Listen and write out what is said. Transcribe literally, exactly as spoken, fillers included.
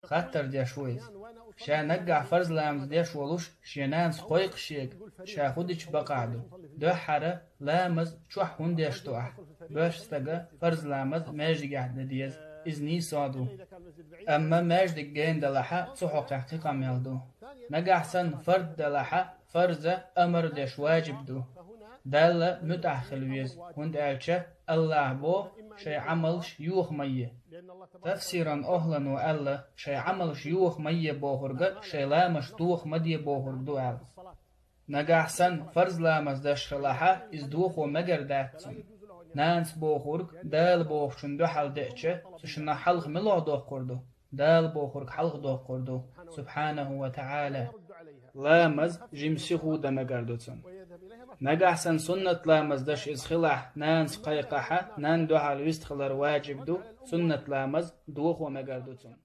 Хаттар деш ву иза. Ша наггахь фарз ламаз деш волуш, шен нанас кхойкху шега, ша хӀун дича бакъахь ду. Дуьххьара, ламаз чохь хӀунда деш ду ахь? Боьрша стага фарз ламаз маьждигехь дан деза, иза нийсо ду. Амма маьждиг гена далахьа, цу хьокъехь кхин къамел ду. Нагахь санна фард далахьа, фарза амар деш ваджиб ду. Далла муьтӀахь хила веза, хӀунда аьлча Аллахь боху шайн Ӏамалш йоха ма е. Тафсиран охӀлано аьлла, шайн Ӏамалш йоха ма е бохурга, шайн ламазаш доха ма де бохург ду аьлла. Нагахь санна фарз ламаз деш хилахьа, иза дохо мегар дац цунна. Нанас бохург Дала бохучунна дуьхьал деача, цу шиннах хьалха мила доккхур ду? Дала бохург хьалха доккхур ду, субхьанаху ва таӀала. Ламаз жима сихо дан мегар ду цунна. Нагахь санна суннат ламаз деш иза хилахь, нанас кхайкхахьа, нанна дуьхьал вистхилар ваджиб ду, суннат ламаз дохо мегар ду цунна.